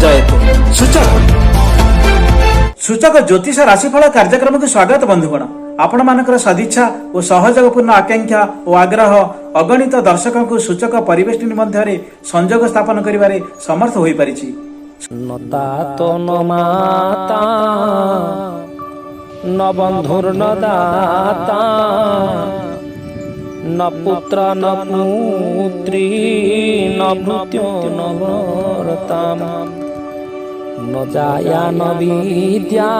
ଜୟତେ। ସୂଚକ ସୂଚକ ଜ୍ୟୋତିଷ ରାଶିଫଳ କାର୍ଯ୍ୟକ୍ରମକୁ ସ୍ୱାଗତ ବନ୍ଧୁଗଣ। ଆପଣମାନଙ୍କର ସଦିଚ୍ଛା ଓ ସହଯୋଗପୂର୍ଣ୍ଣ ଆକାଂକ୍ଷା ଓ ଆଗ୍ରହ ଅଗଣିତ ଦର୍ଶକଙ୍କୁ ସୂଚକ ପରିବେଷ୍ଟନୀ ମଧ୍ୟରେ ସଂଯୋଗ ସ୍ଥାପନ କରିବାରେ ସମର୍ଥ ହୋଇପାରିଛି। ନ ତାତ ନ ମାତା, ନ ବନ୍ଧୁର୍ନ ଦାତା, ନ ପୁତ୍ର ନ ପୁତ୍ରୀ, ନ ଭୃତ୍ୟ ନ ଭର୍ତ୍ତା, ନ ଜାୟା ନ ବିଦ୍ୟା,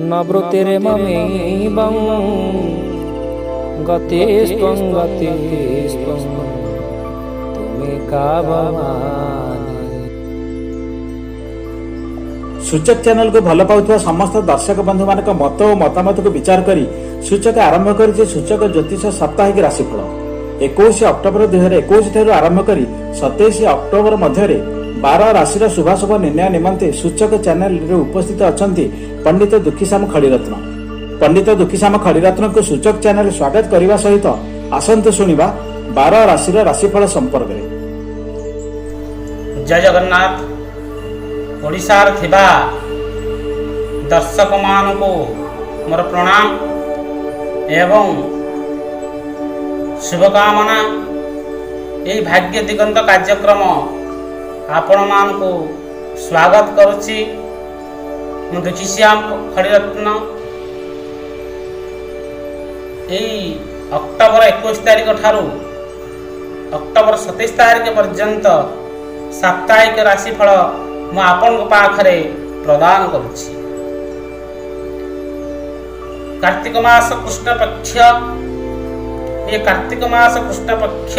ନ ବୃତ୍ତିର୍ମମୈବଂ ଗତିସ୍ତ୍ୱଂ ଗତିସ୍ତ୍ୱଂ ତ୍ୱମେକା ଭବାନୀ। ସୂଚକ ଚ୍ୟାନେଲକୁ ଭଲ ପାଉଥିବା ସମସ୍ତ ଦର୍ଶକ ବନ୍ଧୁମାନଙ୍କ ମତ ଓ ମତାମତକୁ ବିଚାର କରି ସୂଚକ ଆରମ୍ଭ କରିଛି ସୂଚକ ଜ୍ୟୋତିଷ ସାପ୍ତାହିକ ରାଶିଫଳ। 21 ଅକ୍ଟୋବର 2021 ଠାରୁ ଆରମ୍ଭ କରି 27 ଅକ୍ଟୋବର ମଧ୍ୟରେ 12 ରାଶିର ଶୁଭାଶୁଭ ନିର୍ଣ୍ଣୟ ନିମନ୍ତେ ସୂଚକ ଚ୍ୟାନେଲରେ ଉପସ୍ଥିତ ଅଛନ୍ତି ପଣ୍ଡିତ ଦୁଃଖୀଶ୍ୟାମ ଖଡ଼ିରତ୍ନ। ପଣ୍ଡିତ ଦୁଃଖୀଶ୍ୟାମ ଖଡ଼ିରତ୍ନଙ୍କୁ ସୂଚକ ଚ୍ୟାନେଲ ସ୍ୱାଗତ କରିବା ସହିତ ଆସନ୍ତୁ ଶୁଣିବା 12 ରାଶିର ରାଶିଫଳ ସମ୍ପର୍କରେ। ଜୟ ଜଗନ୍ନାଥ। ଓଡ଼ିଶାରେ ଥିବା ଦର୍ଶକମାନଙ୍କୁ ମୋର ପ୍ରଣାମ ଏବଂ ଶୁଭକାମନା। ଏହି ଭାଗ୍ୟ ଦିଗନ୍ତ କାର୍ଯ୍ୟକ୍ରମ ଆପଣମାନଙ୍କୁ ସ୍ୱାଗତ କରୁଛି। ମୁଁ ଦୁଃଖୀଶ୍ୟାମ ଖଡ଼ିରତ୍ନ। ଏଇ ଅକ୍ଟୋବର 21 ତାରିଖ ଠାରୁ ଅକ୍ଟୋବର 27 ତାରିଖ ପର୍ଯ୍ୟନ୍ତ ସାପ୍ତାହିକ ରାଶିଫଳ ମୁଁ ଆପଣଙ୍କ ପାଖରେ ପ୍ରଦାନ କରୁଛି। କାର୍ତ୍ତିକ ମାସ କୃଷ୍ଣ ପକ୍ଷ। ଏ କାର୍ତ୍ତିକ ମାସ କୃଷ୍ଣ ପକ୍ଷ,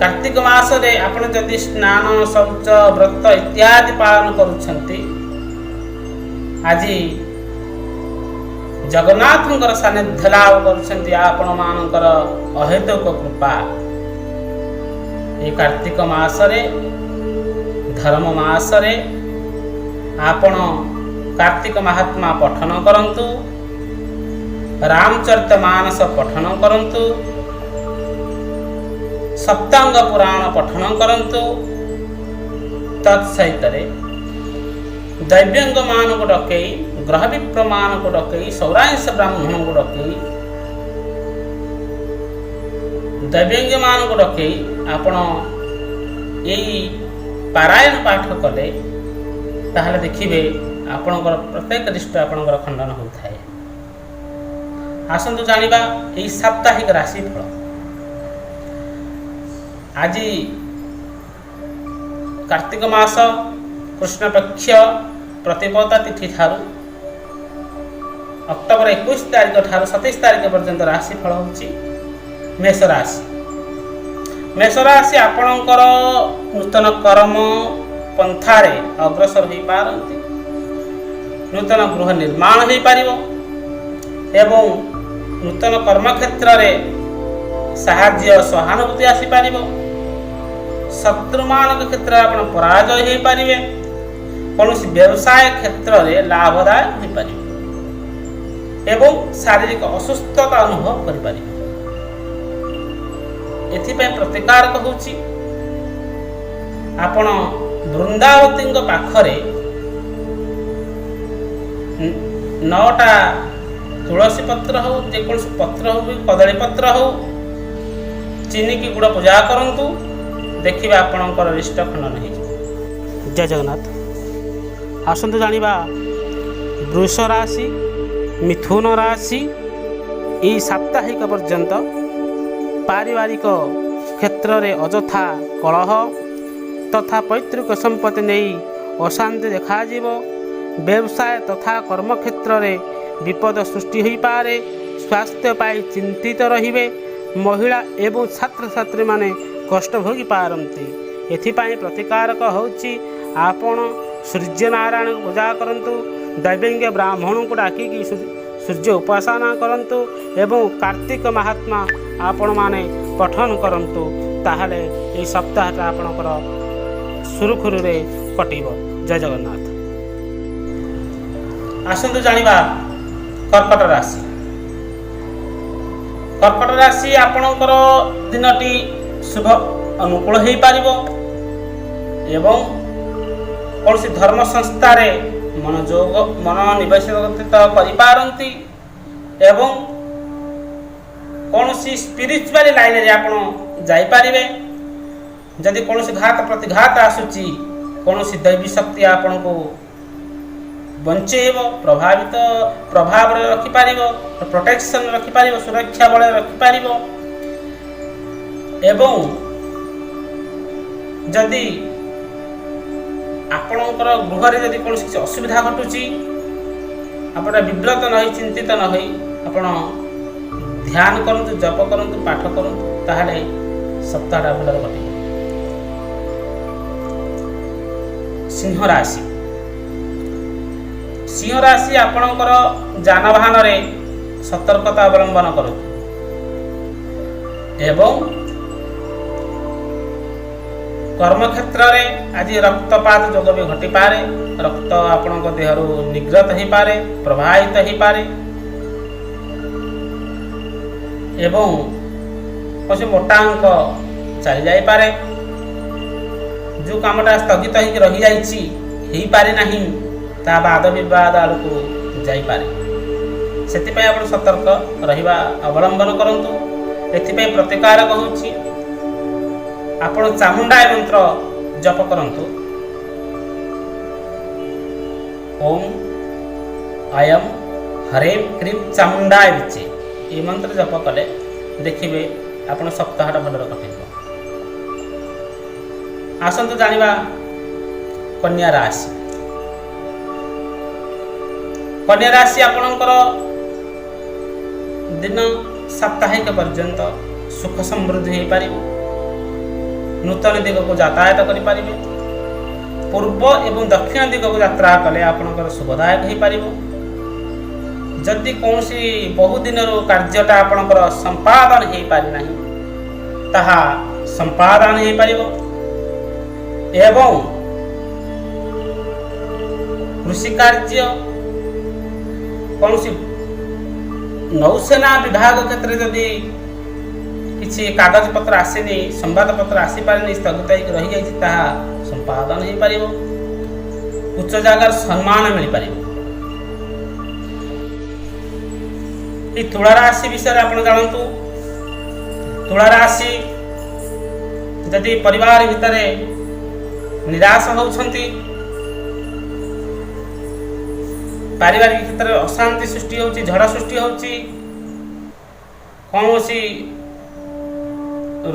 କାର୍ତ୍ତିକ ମାସରେ ଆପଣ ଯଦି ସ୍ନାନ, ଶୌଚ, ବ୍ରତ ଇତ୍ୟାଦି ପାଳନ କରୁଛନ୍ତି, ଆଜି ଜଗନ୍ନାଥଙ୍କର ସାନ୍ନିଧ୍ୟ ଲାଭ କରୁଛନ୍ତି, ଆପଣମାନଙ୍କର ଅହେତୁକ କୃପା। ଏ କାର୍ତ୍ତିକ ମାସରେ, ଧର୍ମ ମାସରେ ଆପଣ କାର୍ତ୍ତିକ ମାହାତ୍ମା ପଠନ କରନ୍ତୁ, ରାମଚରିତ ମାନସ ପଠନ କରନ୍ତୁ, ସପ୍ତାଙ୍ଗ ପୁରାଣ ପଠନ କରନ୍ତୁ। ତତ୍ ସହିତରେ ଦୈବ୍ୟଙ୍ଗମାନଙ୍କୁ ଡକେଇ, ଗ୍ରହ ବିପ୍ରମାନଙ୍କୁ ଡକେଇ, ସୌରାଂଶ ବ୍ରାହ୍ମଣଙ୍କୁ ଡକେଇ, ଦୈବ୍ୟଙ୍ଗମାନଙ୍କୁ ଡକେଇ ଆପଣ ଏଇ ପାରାୟଣ ପାଠ କଲେ, ତାହେଲେ ଦେଖିବେ ଆପଣଙ୍କର ପ୍ରତ୍ୟେକ ରିଷ୍ଟ ଆପଣଙ୍କର ଖଣ୍ଡନ ହେଉଥାଏ। ଆସନ୍ତୁ ଜାଣିବା ଏଇ ସାପ୍ତାହିକ ରାଶିଫଳ। ଆଜି କାର୍ତ୍ତିକ ମାସ କୃଷ୍ଣପକ୍ଷ ପ୍ରତିପଦା ତିଥି ଠାରୁ ଅକ୍ଟୋବର 21 ତାରିଖ ଠାରୁ 27 ତାରିଖ ପର୍ଯ୍ୟନ୍ତ ରାଶିଫଳ ହେଉଛି ମେଷ ରାଶି। ମେଷ ରାଶି, ଆପଣଙ୍କର ନୂତନ କର୍ମ ପନ୍ଥାରେ ଅଗ୍ରସର ହୋଇପାରନ୍ତି। ନୂତନ ଗୃହ ନିର୍ମାଣ ହୋଇପାରିବ ଏବଂ ନୂତନ କର୍ମକ୍ଷେତ୍ରରେ ସାହାଯ୍ୟ ସହାନୁଭୂତି ଆସିପାରିବ। ଶତ୍ରୁମାନଙ୍କ କ୍ଷେତ୍ରରେ ଆପଣ ପରାଜୟ ହୋଇପାରିବେ। କୌଣସି ବ୍ୟବସାୟ କ୍ଷେତ୍ରରେ ଲାଭଦାୟକ ହୋଇପାରିବେ ଏବଂ ଶାରୀରିକ ଅସୁସ୍ଥତା ଅନୁଭବ କରିପାରିବେ। ଏଥିପାଇଁ ପ୍ରତିକାରକ ହେଉଛି ଆପଣ ବୃନ୍ଦାବତୀଙ୍କ ପାଖରେ ନଅଟା ତୁଳସୀ ପତ୍ର ହଉ, ଯେକୌଣସି ପତ୍ର ହଉ ବି, କଦଳୀ ପତ୍ର ହଉ, ଚିନିକି ଗୁଡ଼ ପୂଜା କରନ୍ତୁ। ଦେଖିବେ ଆପଣଙ୍କର ରିଷ୍ଟ ଖଣ୍ଡନ ହେଇଯିବ। ଜୟ ଜଗନ୍ନାଥ। ଆସନ୍ତୁ ଜାଣିବା ବୃଷ ରାଶି, ମିଥୁନ ରାଶି। ଏଇ ସାପ୍ତାହିକ ପର୍ଯ୍ୟନ୍ତ ପାରିବାରିକ କ୍ଷେତ୍ରରେ ଅଯଥା କଳହ ତଥା ପୈତୃକ ସମ୍ପତ୍ତି ନେଇ ଅଶାନ୍ତି ଦେଖାଯିବ। ବ୍ୟବସାୟ ତଥା କର୍ମକ୍ଷେତ୍ରରେ ବିପଦ ସୃଷ୍ଟି ହୋଇପାରେ। ସ୍ୱାସ୍ଥ୍ୟ ପାଇଁ ଚିନ୍ତିତ ରହିବେ। ମହିଳା ଏବଂ ଛାତ୍ରଛାତ୍ରୀମାନେ କଷ୍ଟ ଭୋଗି ପାରନ୍ତି। ଏଥିପାଇଁ ପ୍ରତିକାରକ ହେଉଛି ଆପଣ ସୂର୍ଯ୍ୟନାରାୟଣଙ୍କୁ ପୂଜା କରନ୍ତୁ, ଦୈବ୍ୟଜ୍ଞ ବ୍ରାହ୍ମଣଙ୍କୁ ଡାକିକି ସୂର୍ଯ୍ୟ ଉପାସନା କରନ୍ତୁ ଏବଂ କାର୍ତ୍ତିକ ମାହାତ୍ମା ଆପଣମାନେ ପଠନ କରନ୍ତୁ। ତାହେଲେ ଏହି ସପ୍ତାହଟା ଆପଣଙ୍କର ସୁରୁଖୁରୁରେ କଟିବ। ଜୟ ଜଗନ୍ନାଥ। ଆସନ୍ତୁ ଜାଣିବା କର୍କଟ ରାଶି। କର୍କଟ ରାଶି, ଆପଣଙ୍କର ଦିନଟି ଶୁଭ ଅନୁକୂଳ ହୋଇପାରିବ। ଏବଂ କୌଣସି ଧର୍ମ ସଂସ୍ଥାରେ ମନୋଯୋଗ ମନୋନିବେଶିତ କରିପାରନ୍ତି ଏବଂ କୌଣସି ସ୍ପିରିଚୁଆଲି ଲାଇନରେ ଆପଣ ଯାଇପାରିବେ। ଯଦି କୌଣସି ଘାତ ପ୍ରତିଘାତ ଆସୁଛି, କୌଣସି ଦୈବୀ ଶକ୍ତି ଆପଣଙ୍କୁ ବଞ୍ଚେଇବ, ପ୍ରଭାବିତ ପ୍ରଭାବରେ ରଖିପାରିବ, ପ୍ରୋଟେକ୍ସନ୍ ରଖିପାରିବ, ସୁରକ୍ଷା ବଳରେ ରଖିପାରିବ। ଏବଂ ଯଦି ଆପଣଙ୍କର ଗୃହରେ ଯଦି କୌଣସି କିଛି ଅସୁବିଧା ଘଟୁଛି, ଆପଣ ବିବ୍ରତ ନ ହୋଇ, ଚିନ୍ତିତ ନ ହୋଇ ଆପଣ ଧ୍ୟାନ କରନ୍ତୁ, ଜପ କରନ୍ତୁ, ପାଠ କରନ୍ତୁ, ତାହେଲେ ସପ୍ତାହଟା ଭଲରେ କଟିବ। ସିଂହ ରାଶି। ସିଂହ ରାଶି, ଆପଣଙ୍କର ଯାନବାହନରେ ସତର୍କତା ଅବଲମ୍ବନ କରନ୍ତୁ ଏବଂ କର୍ମକ୍ଷେତ୍ରରେ ଆଜି ରକ୍ତପାତ ଯୋଗ ବି ଘଟିପାରେ। ରକ୍ତ ଆପଣଙ୍କ ଦେହରୁ ନିର୍ଗତ ହୋଇପାରେ, ପ୍ରବାହିତ ହୋଇପାରେ ଏବଂ କୌଣସି ମୋଟା ଅଙ୍କ ଚାଲିଯାଇପାରେ। ଯେଉଁ କାମଟା ସ୍ଥଗିତ ହେଇକି ରହିଯାଇଛି, ହେଇପାରେ ନାହିଁ, ତାହା ବାଦ ବିବାଦ ଆଡ଼କୁ ଯାଇପାରେ। ସେଥିପାଇଁ ଆପଣ ସତର୍କ ରହିବା ଅବଲମ୍ବନ କରନ୍ତୁ। ଏଥିପାଇଁ ପ୍ରତିକାର ହେଉଛି, ଆପଣ ଚାମୁଣ୍ଡା ମନ୍ତ୍ର ଜପ କରନ୍ତୁ। ଓମ୍ ଅୟମ୍ ହରେମ୍ କ୍ରିମ୍ ଚାମୁଣ୍ଡାୟ ବିଚେ। ଏହି ମନ୍ତ୍ର ଜପ କଲେ ଦେଖିବେ ଆପଣ ସପ୍ତାହଟା ଭଲରେ କଟିବ। ଆସନ୍ତୁ ଜାଣିବା କନ୍ୟା ରାଶି। କନ୍ୟା ରାଶି, ଆପଣଙ୍କର ଦିନ ସାପ୍ତାହିକ ପର୍ଯ୍ୟନ୍ତ ସୁଖ ସମୃଦ୍ଧି ହୋଇପାରିବ। ନୂତନ ଦିଗକୁ ଯାତାୟାତ କରିପାରିବେ। ପୂର୍ବ ଏବଂ ଦକ୍ଷିଣ ଦିଗକୁ ଯାତ୍ରା କଲେ ଆପଣଙ୍କର ଶୁଭଦାୟକ ହୋଇପାରିବ। ଯଦି କୌଣସି ବହୁ ଦିନରୁ କାର୍ଯ୍ୟଟା ଆପଣଙ୍କର ସମ୍ପାଦନ ହୋଇପାରିନାହିଁ, ତାହା ସମ୍ପାଦନ ହୋଇପାରିବ। ଏବଂ କୃଷି କାର୍ଯ୍ୟ, କୌଣସି ନୌସେନା ବିଭାଗ କ୍ଷେତ୍ରରେ ଯଦି କିଛି କାଗଜପତ୍ର ଆସିନି, ସମ୍ବାଦପତ୍ର ଆସିପାରିନି, ସ୍ଥଗିତ ହେଇକି ରହିଯାଇଛି, ତାହା ସମ୍ପାଦନ ହୋଇପାରିବ। ଉଚ୍ଚ ଜାଗାର ସମ୍ମାନ ମିଳିପାରିବ। ଏଇ ତୁଳା ରାଶି ବିଷୟରେ ଆପଣ ଜାଣନ୍ତୁ। ତୁଳା ରାଶି, ଯଦି ପରିବାର ଭିତରେ ନିରାଶ ହେଉଛନ୍ତି, ପାରିବାରିକ କ୍ଷେତ୍ରରେ ଅଶାନ୍ତି ସୃଷ୍ଟି ହେଉଛି, ଝଡ଼ ସୃଷ୍ଟି ହେଉଛି, କୌଣସି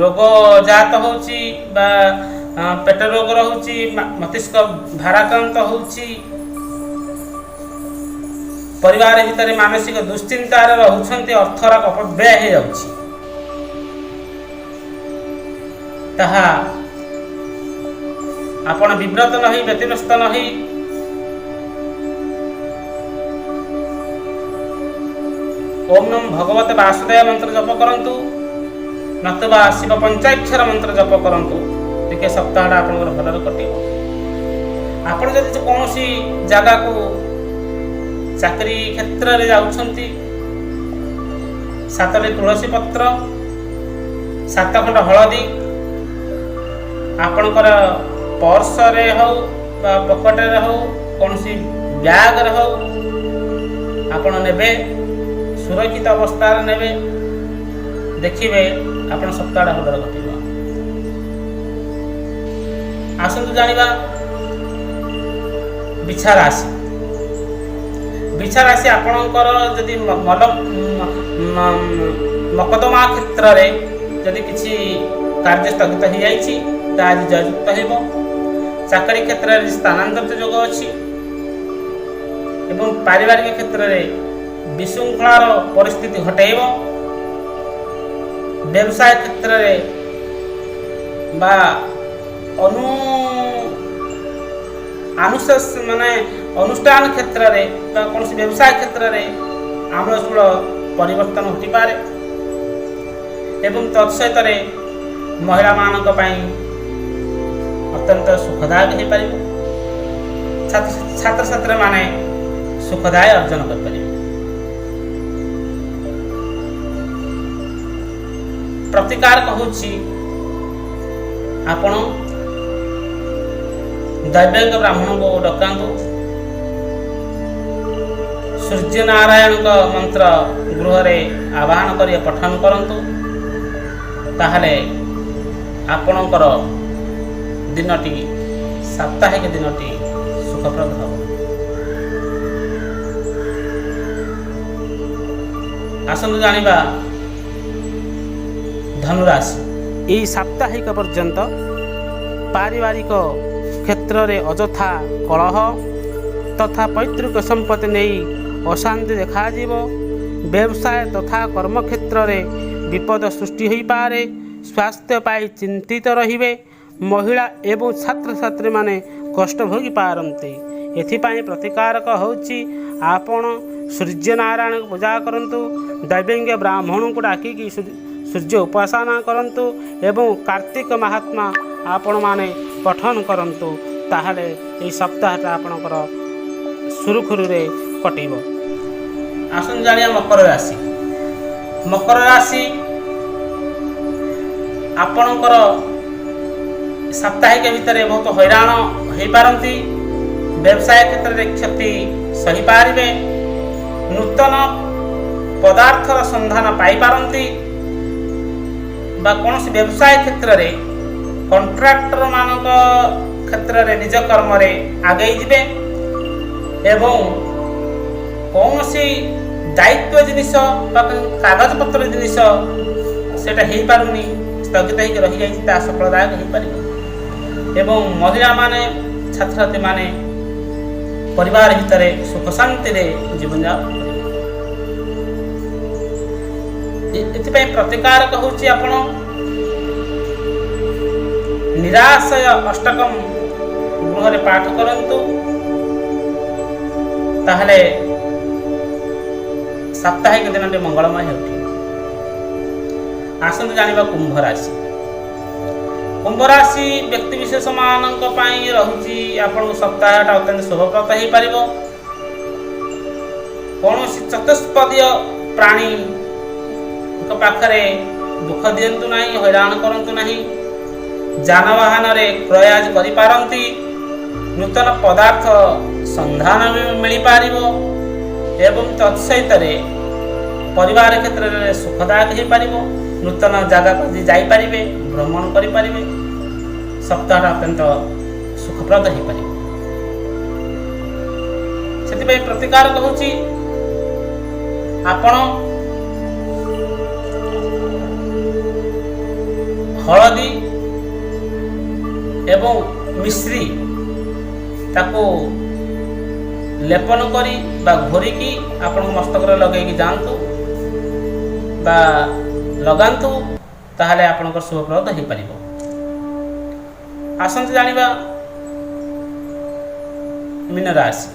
ରୋଗ ଜାତ ହେଉଛି ବା ପେଟ ରୋଗ ରହୁଛି, ମସ୍ତିଷ୍କ ଭାରାକ୍ରାନ୍ତ ହେଉଛି, ପରିବାର ଭିତରେ ମାନସିକ ଦୁଶ୍ଚିନ୍ତାରେ ରହୁଛନ୍ତି, ଅର୍ଥର ଅପବ୍ୟୟ ହେଇଯାଉଛି, ତାହା ଆପଣ ବିବ୍ରତ ନ ହୋଇ, ବ୍ୟତିବ୍ୟସ୍ତ ନ ହୋଇ ଓମ୍ ନମୋ ଭଗବତେ ବାସୁଦେବ ମନ୍ତ୍ର ଜପ କରନ୍ତୁ, ନତୁବା ଶିବ ପଞ୍ଚାକ୍ଷର ମନ୍ତ୍ର ଜପ କରନ୍ତୁ। ଟିକେ ସପ୍ତାହଟା ଆପଣଙ୍କର ଭଲରେ କଟିବ। ଆପଣ ଯଦି କୌଣସି ଜାଗାକୁ ଚାକିରି କ୍ଷେତ୍ରରେ ଯାଉଛନ୍ତି, ସାତଟି ତୁଳସୀ ପତ୍ର, 7 ଖଣ୍ଡ ହଳଦୀ ଆପଣଙ୍କର ପର୍ସରେ ହଉ ବା ପକେଟରେ ହଉ, କୌଣସି ବ୍ୟାଗରେ ହଉ ଆପଣ ନେବେ, ସୁରକ୍ଷିତ ଅବସ୍ଥାରେ ନେବେ। ଦେଖିବେ ଆପଣ ସପ୍ତାହଟା ଭଲରେ କଟିବ। ଆସନ୍ତୁ ଜାଣିବା ବିଛା ରାଶି। ବିଛା ରାଶି, ଆପଣଙ୍କର ଯଦି ମଲ ମକଦ୍ଦମା କ୍ଷେତ୍ରରେ ଯଦି କିଛି କାର୍ଯ୍ୟ ସ୍ଥଗିତ ହୋଇଯାଇଛି, ତାହା ଆଜି ଜୟଯୁକ୍ତ ହେବ। ଚାକରି କ୍ଷେତ୍ରରେ ସ୍ଥାନାନ୍ତରିତ ଯୋଗ ଅଛି ଏବଂ ପାରିବାରିକ କ୍ଷେତ୍ରରେ ବିଶୃଙ୍ଖଳାର ପରିସ୍ଥିତି ଘଟାଇବ। ବ୍ୟବସାୟ କ୍ଷେତ୍ରରେ ବା ଆନୁଶେଷ ମାନେ ଅନୁଷ୍ଠାନ କ୍ଷେତ୍ରରେ ବା କୌଣସି ବ୍ୟବସାୟ କ୍ଷେତ୍ରରେ ଆମୂଳଚୂଳ ପରିବର୍ତ୍ତନ ଘଟିପାରେ ଏବଂ ତତ୍ସହିତରେ ମହିଳାମାନଙ୍କ ପାଇଁ ଅତ୍ୟନ୍ତ ସୁଖଦାୟକ ହୋଇପାରିବ। ଛାତ୍ରଛାତ୍ରୀମାନେ ସୁଖଦାୟ ଅର୍ଜନ କରିପାରିବେ। ପ୍ରତିକାର କହୁଛି, ଆପଣ ଦୈବଜ୍ଞ ବ୍ରାହ୍ମଣଙ୍କୁ ଡକାନ୍ତୁ, ସୂର୍ଯ୍ୟନାରାୟଣଙ୍କ ମନ୍ତ୍ର ଗୃହରେ ଆବାହନ କରି ପଠନ କରନ୍ତୁ, ତାହେଲେ ଆପଣଙ୍କର ଦିନଟି, ସାପ୍ତାହିକ ଦିନଟି ସୁଖପ୍ରଦ ହେବ। ଆସନ୍ତୁ ଜାଣିବା ଧନୁରାଶି। ଏହି ସାପ୍ତାହିକ ପର୍ଯ୍ୟନ୍ତ ପାରିବାରିକ କ୍ଷେତ୍ରରେ ଅଯଥା କଳହ ତଥା ପୈତୃକ ସମ୍ପତ୍ତି ନେଇ ଅଶାନ୍ତି ଦେଖାଯିବ। ବ୍ୟବସାୟ ତଥା କର୍ମକ୍ଷେତ୍ରରେ ବିପଦ ସୃଷ୍ଟି ହୋଇପାରେ। ସ୍ୱାସ୍ଥ୍ୟ ପାଇଁ ଚିନ୍ତିତ ରହିବେ। ମହିଳା ଏବଂ ଛାତ୍ରଛାତ୍ରୀମାନେ କଷ୍ଟ ଭୋଗି ପାରନ୍ତି। ଏଥିପାଇଁ ପ୍ରତିକାରକ ହେଉଛି ଆପଣ ସୂର୍ଯ୍ୟନାରାୟଣଙ୍କୁ ପୂଜା କରନ୍ତୁ, ଦୈବଜ୍ଞ ବ୍ରାହ୍ମଣଙ୍କୁ ଡାକିକି ସୂର୍ଯ୍ୟ ଉପାସନା କରନ୍ତୁ ଏବଂ କାର୍ତ୍ତିକ ମହାତ୍ମା ଆପଣମାନେ ପଠନ କରନ୍ତୁ, ତାହେଲେ ଏହି ସପ୍ତାହଟା ଆପଣଙ୍କର ସୁରୁଖୁରୁରେ କଟିବ। ଆସନ୍ତୁ ଜାଣିବା ମକର ରାଶି। ମକର ରାଶି ଆପଣଙ୍କର ସାପ୍ତାହିକ ଭିତରେ ବହୁତ ହଇରାଣ ହୋଇପାରନ୍ତି। ବ୍ୟବସାୟ କ୍ଷେତ୍ରରେ କ୍ଷତି ସହିପାରିବେ। ନୂତନ ପଦାର୍ଥର ସନ୍ଧାନ ପାଇପାରନ୍ତି ବା କୌଣସି ବ୍ୟବସାୟ କ୍ଷେତ୍ରରେ କଣ୍ଟ୍ରାକ୍ଟରମାନଙ୍କ କ୍ଷେତ୍ରରେ ନିଜ କର୍ମରେ ଆଗେଇ ଯିବେ ଏବଂ କୌଣସି ଦାୟିତ୍ୱ ଜିନିଷ ବା କାଗଜପତ୍ର ଜିନିଷ ସେଇଟା ହେଇପାରୁନି, ସ୍ଥଗିତ ହେଇକି ରହିଯାଇଛି, ତାହା ସଫଳଦାୟକ ହେଇପାରିବ ଏବଂ ମହିଳାମାନେ, ଛାତ୍ରଛାତ୍ରୀମାନେ ପରିବାର ଭିତରେ ସୁଖ ଶାନ୍ତିରେ ଜୀବନଯାପନ କରିବେ। ଏଥିପାଇଁ ପ୍ରତିକାରକ ହେଉଛି ଆପଣ ନିରାଶୟ ଅଷ୍ଟକମ ଗୃହରେ ପାଠ କରନ୍ତୁ, ତାହେଲେ ସାପ୍ତାହିକ ଦିନଟି ମଙ୍ଗଳମୟ ହେଉଥିବ। ଆସନ୍ତୁ ଜାଣିବା କୁମ୍ଭ ରାଶି। କୁମ୍ଭ ରାଶି ବ୍ୟକ୍ତି ବିଶେଷ ମାନଙ୍କ ପାଇଁ ରହୁଛି ଆପଣଙ୍କ ସପ୍ତାହଟା ଅତ୍ୟନ୍ତ ଶୁଭପ୍ରଦ ହେଇପାରିବ। କୌଣସି ଚତୁଷ୍ପଦୀୟ ପ୍ରାଣୀଙ୍କ ପାଖରେ ଦୁଃଖ ଦିଅନ୍ତୁ ନାହିଁ, ହଇରାଣ କରନ୍ତୁ ନାହିଁ। ଯାନବାହନରେ କ୍ରୟ ଆଜି କରିପାରନ୍ତି। ନୂତନ ପଦାର୍ଥ ସନ୍ଧାନ ବି ମିଳିପାରିବ ଏବଂ ତତ୍ସହିତରେ ପରିବାର କ୍ଷେତ୍ରରେ ସୁଖଦାୟକ ହେଇପାରିବ। ନୂତନ ଜାଗାକୁ ଆଜି ଯାଇପାରିବେ, ଭ୍ରମଣ କରିପାରିବେ। ସପ୍ତାହଟା ଅତ୍ୟନ୍ତ ସୁଖପ୍ରଦ ହେଇପାରିବ। ସେଥିପାଇଁ ପ୍ରତିକାର କହୁଛି ଆପଣ ହଳଦୀ ଏବଂ ମିଶ୍ରି ତାକୁ ଲେପନ କରି ବା ଘୋରିକି ଆପଣଙ୍କ ମସ୍ତକରେ ଲଗେଇକି ଯାଆନ୍ତୁ ବା ଲଗାନ୍ତୁ, ତାହେଲେ ଆପଣଙ୍କର ଶୁଭପ୍ରଦ ହେଇପାରିବ। ଆସନ୍ତୁ ଜାଣିବା ମୀନ ରାଶି।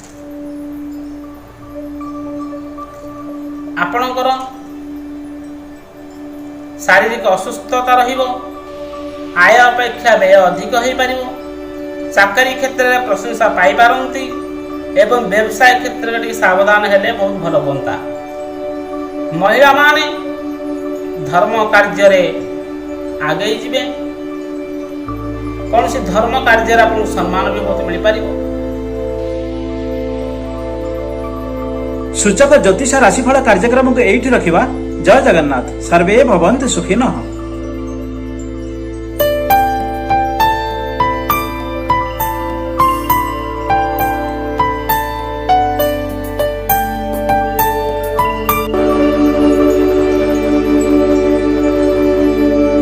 ଆପଣଙ୍କର ଶାରୀରିକ ଅସୁସ୍ଥତା ରହିବ। ଆୟ ଅପେକ୍ଷା ବ୍ୟୟ ଅଧିକ ହୋଇପାରିବ। ଚାକିରି କ୍ଷେତ୍ରରେ ପ୍ରଶଂସା ପାଇପାରନ୍ତି ଏବଂ ବ୍ୟବସାୟ କ୍ଷେତ୍ରରେ ଟିକେ ସାବଧାନ ହେଲେ ବହୁତ ଭଲ ହୁଅନ୍ତା। ମହିଳାମାନେ ଧର୍ମ କାର୍ଯ୍ୟରେ ଆଗେଇ ଯିବେ। କୌଣସି ଧର୍ମ କାର୍ଯ୍ୟରେ ଆପଣଙ୍କୁ ସମ୍ମାନ ବି ବହୁତ ମିଳିପାରିବ। ସୂଚକ ଜ୍ୟୋତିଷ ରାଶିଫଳ କାର୍ଯ୍ୟକ୍ରମକୁ ଏଇଠି ରଖିବା। ଜୟ ଜଗନ୍ନାଥ। ସର୍ବେ ଭବନ୍ତୁ ସୁଖିନଃ।